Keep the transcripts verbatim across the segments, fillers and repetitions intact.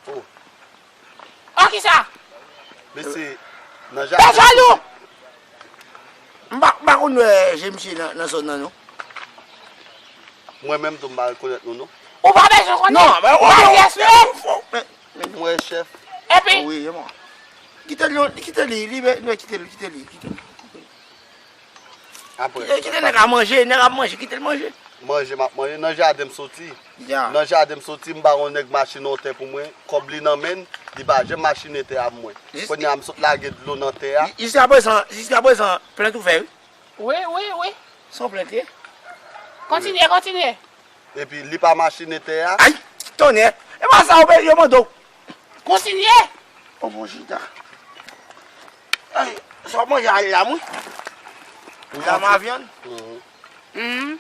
Oh. Oh, kisa? Mesye, nan jaden. Pè Jalou! M pa, m pa konn wè je misye nan, nan zòn nan, non. Mwen menm tou, m pa rekonèt nou, non. Ou pa bezwen konnen. Non, men ou pa respè. Mwen, chèf. Epi? Wi, e mwen. Kite li, kite li, li, li, kite li, kite li, kite li. Apre, kite, kite nèg la manje, nèg ap manje, kite l manje. Manje, m ap manje. Nan jaden m soti. Ya. Nan jaden m soti, m ba yon nèg machin yon tè pou mwen, kòb li nan men l, li pa janm machine tè a pou mwen. Kounye a, m sot lage dlo nan tè a. Jiskaprezan, jiskaprezan, plent ou fè, wi. Wi, wi, wi. Se yon plent, wi. Kontinye, kontinye. Epi li pa machine tè a. Ay, tonnè! E pa sa yo mande w. Kontinye! O bon chita. Ay, sa w manje a lam, wi. Lam a vyann. Mhm.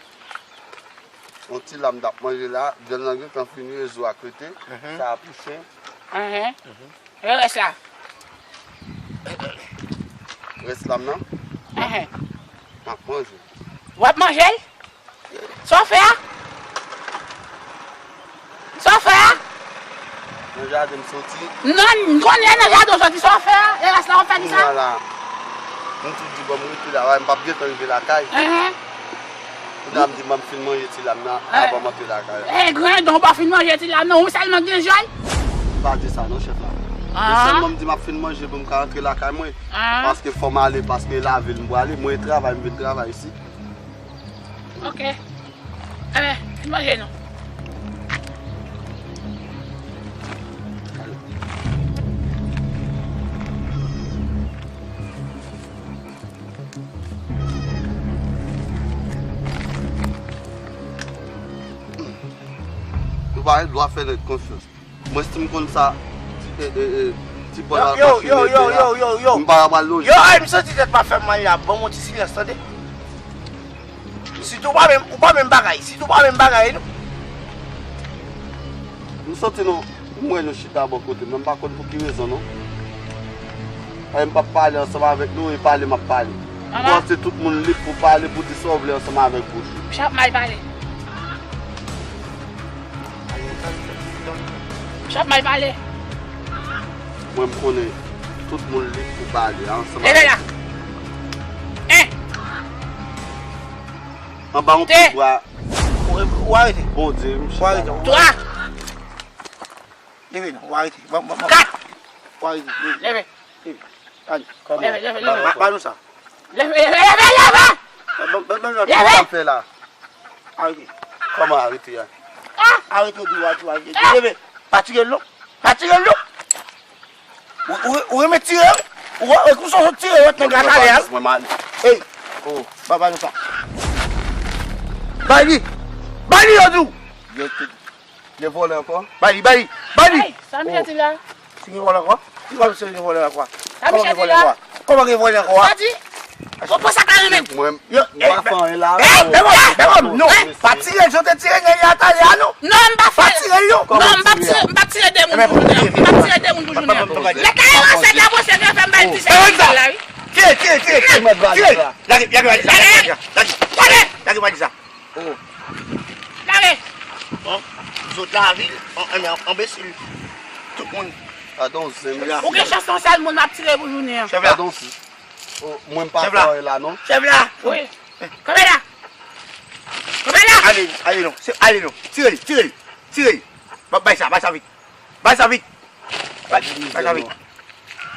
Yon ti lam t ap manje la, vyann nan gentan fini, rezo a krete. Mhm. Sa a pou chen. Mhm. E rès la? Rès lam nan? Enhen. M ap manje. W ap manje l? Sa w fè a? Sa w fè a? Nan jaden m soti. Non, m konnen nan jaden w soti. Sa w fè a? E rès la w ap fè kisa? Kounye a la, m tou di bon, m rete la, m p ap gentan rive lakay. Enhen. Kounye a m di, "Ban m fin manje ti lam nan, eh, avan m antre lakay la." Eh, grandon, ou pa fin manje ti lam nan, ou sèlman gen jòl? M pa di sa non, chèf la. Ah. Mwen sèlman m di m ap fin manje pou m ka antre lakay mwen. Ah. Paske fò m ale, paske lavil m prale, mwen travay, m vin travay isi. Ok. Enben, fin manje non. Nou pa gen dwa fè nèg konfyans. Mwen, si m konn sa, ti, e, e, e, ti bòl al mache nèg la, m pa pral lonje. Yo, ay, m santi tèt pa fè m mal la. Ban m yon ti silans, tande. Sitou ou pa menm, ou pa menm bagay, sitou ou pa menm bagay, non. M santi nou, m wè nou chita bò kote m, men m pa konn pou ki rezon, non. Ay, m p ap pale ansanm avèk nou, e pale m ap pale. Ou panse tout moun lib pou pale, pou di sa w vle ansanm avèk bouch ou. Misye ap mal pale. Misye ap mal pale. Mwen, m konnen tout moun lib pou pale ansanm avèk. Leve la. En. Anba yon ti bwa. Ou, ou arete. Bondye, misye. Ou arete. Twa. Leve non, ou arete. Bon, bon, bon. Kat. Ou arete. Leve. Leve. Leve. Kòman? Leve, leve, leve. Ba, ba nou sa. Leve, leve, leve, leve! Ban, ban, ban, ban, ban, sa m fè la. Arete. Kòman arete a? Ah! Arete, ou di w arete, ou arete. Ah! Leve. Pa tire l non. Pa tire l non. Ou, ou, ou renmen tire, wi. Ou, ou, ou sot tire, ou nèg la talè a. Mwen mal. Ey. Oh. Ba, ba nou sa. Bay li. Bay li, yo di w. Gen vòlè ankò? Bay li, bay li, bay li! Ay, sa misye di la? Si gen vòlè ankò? Ki kòmsi gen vòlè ankò? Sa misye di la? Kòman gen vòlè ankò? Sa di? Ou pran sa ka renmen? Mwen, m pa fè anyen la. Eh, bèbòm, bèbòm, non. Pa tire l jan w te tire nèg la talè a, non. Non, m pa fè. Pa tire l, non. Non, m pa tire, m pa tire de moun pou jounen an. M pa tire de moun pou jounen an. Lè kay ranse la, mwen se gen fè m bay ti sèvis la, wi. Tire, tire, tire, tire. Lage, lage, lage, lage, lage. Lage, lage, lage. Oh. Gade! Bon, zot lavil, an, an, anbesil. Tout moun. Gadon zen, mesye. Ou gen chans yon sèl moun ap tire pou jounen an. Chèf la. Gadon zen. Oh, mwen m pa fè anyen la, non. Chèf la. Wi. Kanpe la. Kanpe la. Ale, ale non. Se, ale non. Tire li, tire li. Tire li. Ba, bay sa, bay sa vit. Bay sa vit. Bay, bay sa vit.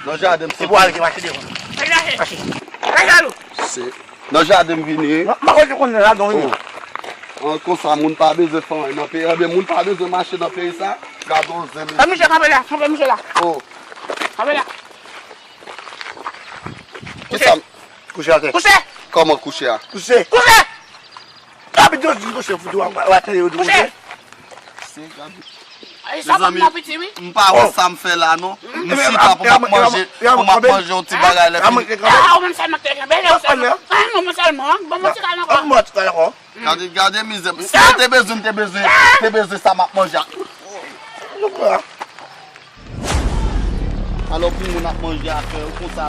Nan jaden m soti. Se pou al ki mache devan. Mache. Bay sa nou. Se nan jaden m vini. Non, m pa konn konn ladan vini. Oh. An konsa, moun pa bezwen fè anyen nan peyi. Ebyen, moun pa bezwen mache nan peyi sa. Gadon zen, mesye. Kanpe misye, kanpe la. Kanpe misye la. Oh. Kanpe la. Kisa? Kouche atè. Kouche. Kòman kouche a? Kouche. Kouche. Gabi, Dios di kouche, fouti, w a, w a tande yo di kouche. Kouche. Se Gabi. Ay, sa pa m nan piti, wi. M pa wè sa m fè la, non. M chita pou m ap manje, pou m ap manje yon ti bagay lè fini. Ah, ou menm sèlman k te gen, bèlè ou sèlman. Ah, non, mwen sèlman, ban mwen ti kal ankò. Ban mwen ti kal ankò. Gade, gade mizè. Si yo te bezwen, m te bezwen, te bezwen sa m ap manje a. Alò pou moun ap manje atè, ou konsa